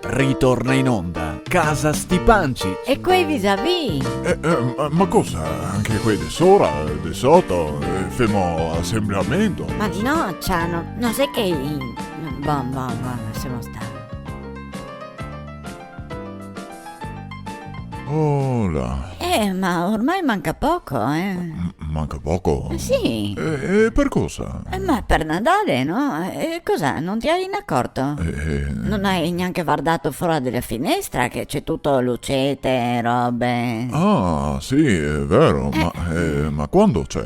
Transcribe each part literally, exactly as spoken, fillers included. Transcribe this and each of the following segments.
Ritorna in onda Casa Stipancich. E quei visavì? Eh, eh, ma, ma cosa? Anche quei de sora, de soto, eh, femo asembramento? Ma no, Ciano, no xe che i-, bon, bon, bon, lasemo star. Oh là. Eh, ma ormai manca poco, eh. M-, manca poco? Eh, sì. E, e per cosa? Eh, ma per Nadale, no? E cosa, no te si incorto? Eh, eh. No te si gnanca vardà fora de la finestra che xe tuto lucete e robe? Ah, sì, xe vero, eh, ma, eh, ma quando xe?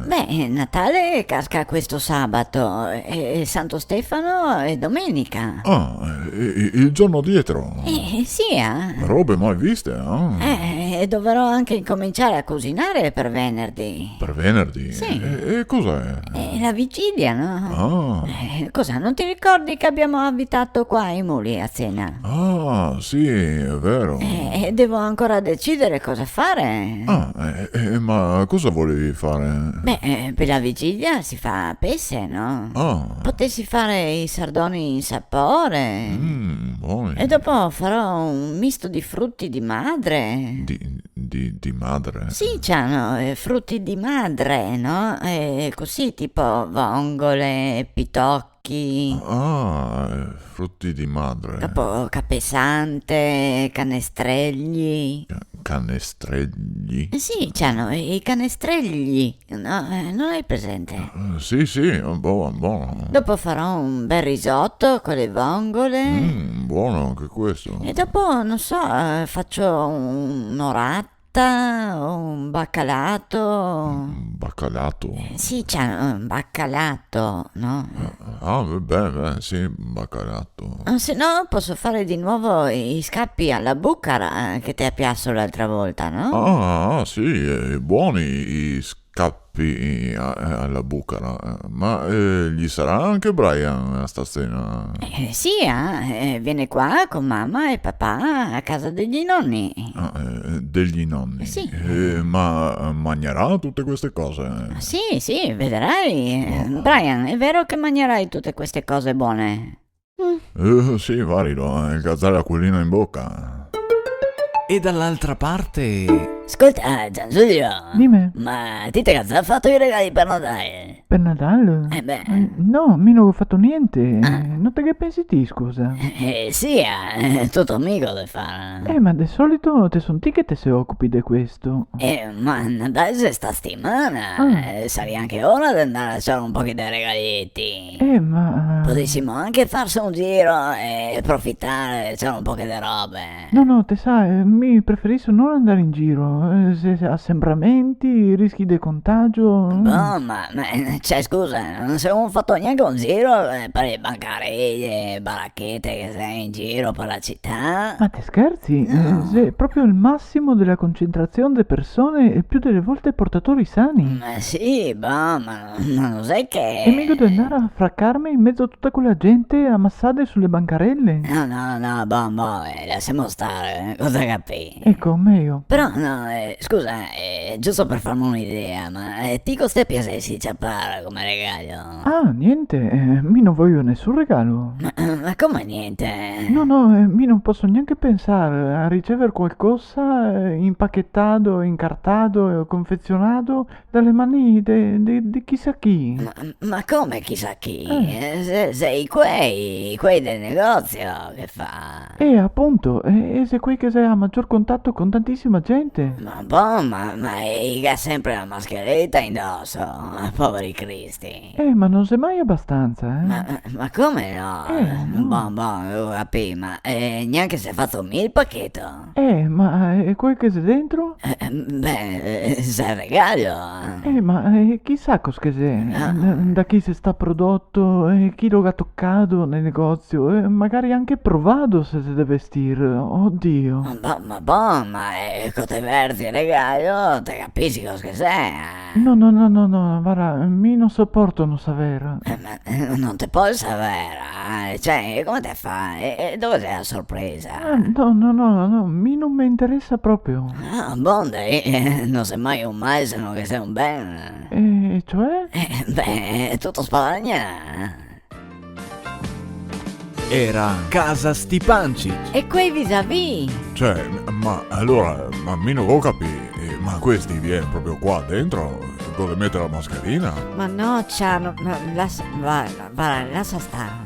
Beh, Natale casca questo sabato, e, e Santo Stefano xe domenica. Ah, eh, eh, el giorno dietro? Eh, sì, eh. Robe mai viste, eh? Eh, e dovarò anca incominciar a cusinar per venerdì. Per venerdì? Sì. E, e cosa xe? Eh, la vigilia, no? Ah. Eh, cosa, no te ricordi che gavemo invità qua i muli a cena? Ah, sì, xe vero. Eh, e devo ancora decidar cosa far. Ah, eh, eh, ma cosa volevi far? Beh, eh, per la vigilia se fa pese, no? Ah. Potesi far i sardoni in sapor. Mm, boni. E dopo farò un misto de fruti de madre. De, de, de madre? Sì, Ciano, eh, fruti de madre, no? Eh, cusì, tipo vongole, pitochi. Ah, eh, fruti de madre. Dopo capesante, canestreli. Ca-, canestreli? Eh sì, Ciano, i canestreli. No, eh, no te ga presente? Eh, sì, sì, bon, bon. Dopo farò un bel risoto co le vongole. Mm, bon anca questo. E dopo, no so, eh, faso un, un orata o un bacalato. Un bacalato? Eh, sì, Ciano, un bacalato, no? Eh, ah, va ben, va ben, sì, un bacalato. O se no, poso far de novo i scapi a la bucara, eh, che te ga piaso l'altra volta, no? Ah, ah, sì, eh, boni i scapi a, a la bucara, eh, ma, eh, ghe sarà anca Brian a sta cena? Eh, sì, eh, eh, vien qua co mama e papà a casa dei noni. Ah, eh, dei noni. Sì. Eh, ma magnarà tute ste cose? Ah, sì, sì, vedarà. Eh, Brian, xe vero che magnarà tute ste cose bone? Mm. Eh, sì, varilo, eh, che el ga za l'acquolina in boca. E dall'altra parte? Scolta, Giangiulio. Dime. Ma ti te ga za fato i regali per Nadale? Per Nadale? Eh, beh. Eh, no, mi no go fato gnente. Ah. No te ghe pensi ti, scusa? Eh, sì, eh, tuto mi go de far. Eh, ma de solito te son ti che te se ocupi de questo. Eh, ma Nadale xe sta setimana, ah, eh, saria anca ora de ndar a cior un pochi de regaleti. Eh, ma... Podesimo anca farse un giro e aprofitar, cior un pochi de robe. No, no, te sa, eh, mi preferiso no ndar in giro, eh, xe, xe asembramenti, rischi de contagio. Bon, ma, ma, eh, cioè, scusa, no se gavemo fato gnanca un giro, eh, per le bancarele, barachete che xe in giro per la cità? Ma te scherzi? No. Eh, xe proprio el masimo de la concentrasion de persone e el più de le volte portatori sani. Ma sì, bon, ma, ma no xe che... E mi go de ndar a fracarme in mezo a tuta quela gente amasada su le bancarele? No, no, no, bon, bon, eh, lasemo star, eh, cosa capì? Eco, mejo. Però, no, eh, scusa, eh, giusto per farme un'idea, ma, eh, ti cosa te piasesi ciapar come regalo? Ah, gnente, eh, mi no vojo nesun regalo. Ma, ma come gnente? No, no, eh, mi no poso gnanca pensar a ricever qualcosa, eh, inpachetà, incartà, eh, confezionà da le man de, de, de chisà chi. Ma, ma come chisà chi? Eh. Eh, xe, xe i quei, i quei del negozio che fa. Eh, apunto, eh, eh, xe quei che xe a magior contato con tantisima gente. Ma bon, ma, ma i ga sempre la maschereta indoso, poveri cristi. Eh, ma no xe mai abastansa, eh. Ma, ma come no? Eh, no. Bon, bon, go capì, ma, eh, gnanca se ga fato mi el pacheto. Eh, ma, eh, quel che xe dentro? Eh, beh, eh, xe regalo. Eh, ma, eh, chisà cos che xe, ah, da chi xe sta prodoto, eh, chi lo ga tocà nel negozio, eh, magari anca provà se, se deve vestir, odio. Ma, ma bon, ma, eh, co te verzi el regalo, te capisi cos che xe, eh. No, no, no, no, no, varda, mi no soporto no saver. Eh, ma, eh, no te pol saver, eh, cioè, come te fa? E, e dove xe la sorpresa? Eh, no, no, no, no, mi no me interesa proprio. Ah, bon, dai, eh, no xe mai un mal se no che xe un ben. Eh, cioè? Eh, beh, xe tuto spadagnà. era casa Stipancich. E quei visavì? Cioè, ma allora, ma mi no go capì, eh, ma questi vien proprio qua dentro? Dove mete la mascherina? Ma no, Ciano, ma lasa, va, va, lasa star.